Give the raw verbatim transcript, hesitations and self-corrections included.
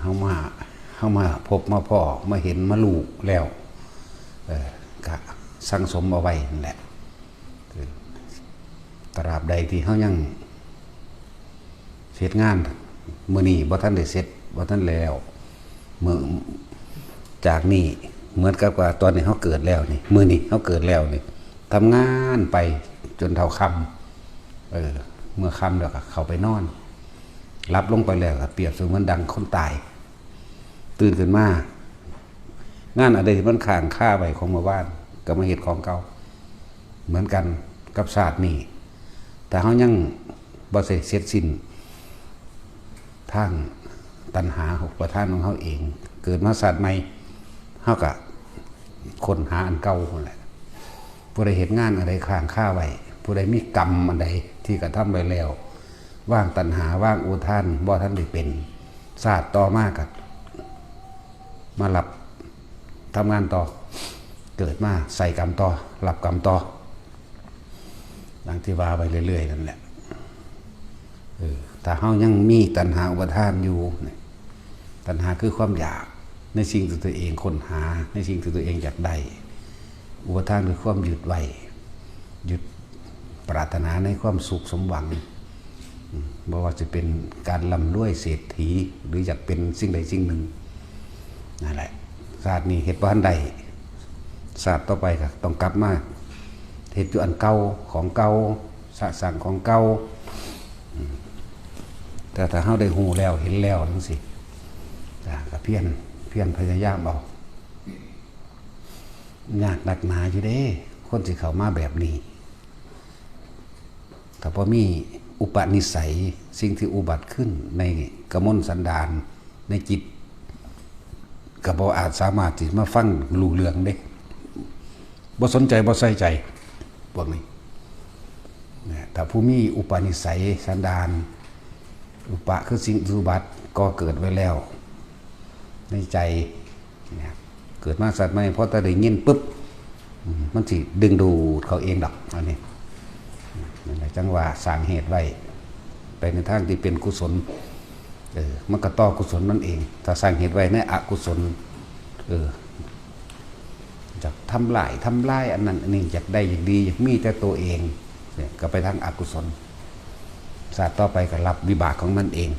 เฮามาเฮามาพบมาพ้อมาเห็นมารู้แล้ว เออกะสั่งสมเอาไว้นั่นแหละ คือตราบใดที่เฮายังเฮ็ดงาน มื้อนี้บ่ทันได้เสร็จ บ่ทันแล้ว มื้อ จากนี้เหมือนกับว่าตอนนี้เฮาเกิดแล้วนี่ มื้อนี้เฮาเกิดแล้วนี่ ทำงานไปจนเท่าค่ำ เออ เมื่อค่ำแล้วก็เข้าไปนอน หลับลงไปแล้วก็เปรียบเสมือนดังคนตาย ตื่นขึ้นมา งานอันใดที่มันค้างคาไว้ของเมื่อวาน ก็มาเฮ็ดของเก่า เหมือนกันกับชาตินี้ ถ้าเฮายังบ่เสร็จสิ้นทางตัณหาอุปาทานของเฮาเอง เกิดมาชาติใหม่ เฮาก็ค้นหาอันเก่านั่นแหละ ผู้ใดเฮ็ดงานอันใดค้างคาไว้ ผู้ใดมีกรรมอันใดที่กระทำไว้แล้ว วางตัณหาวางอุปาทานบ่ทันได้เป็น ชาติต่อมาก็มารับทำงานต่อ เกิดมาใส่กรรมต่อ รับกรรมต่อ ดังที่ว่าไปเรื่อยๆนั่นแหละ เออ ถ้าเฮายังมีตัณหาอุปาทานอยู่เนี่ย ตัณหาคือความอยากในสิ่งที่ตัวเองค้นหา ในสิ่งที่ตัวเองอยากได้ อุปาทานคือความยึดไว้ ยึดปรารถนาในความสุขสมหวัง อืม บ่ว่าจะเป็นการร่ำรวยเศรษฐี หรืออยากเป็นสิ่งใดสิ่งหนึ่ง นั่นแหละ ชาตินี้เฮ็ดบ่ทันได้ ชาติต่อไปก็ต้องกลับมาเฮ็ดอยู่อันเก่า ของเก่า สะสร้างของเก่า อืม แต่ถ้าเฮาได้ฮู้แล้วเห็นแล้วจั่งซี้ อ่า ก็เพียร เพียรพยายามเอา ยากนักหนาอยู่เด้ คนสิเข้ามาแบบนี้ ถ้าบ่มีอุปนิสัย สิ่งที่อุบัติขึ้นในกมลสันดาน ในจิต ก็บ่อาจสามารถที่มาฟังรู้เรื่องเด้ บ่สนใจ บ่ใส่ใจ พวกนี้นะ ถ้าผู้มีอุปนิสัยสันดาน อุปะคือสิ่งอุบัติก่อเกิดไว้แล้ว ในใจเนี่ย เกิดมาชาติใหม่ พอแต่ได้ยินปุ๊บ อืม มันสิดึงดูดเขาเองดอก อันนี้ นั่นแหละ จั่งว่าสร้างเหตุไว้ ไปในทางที่เป็นกุศล เออ มันก็ต่อกุศลมันเอง ถ้าสร้างเหตุไว้ในอกุศล เออ อยากทำลาย ทำลายอันนั้นอันนี้ อยากได้ อยากดี อยากมีแต่ตัวเอง เนี่ย ก็ไปทางอกุศล ชาติต่อไปก็รับวิบากของมันเอง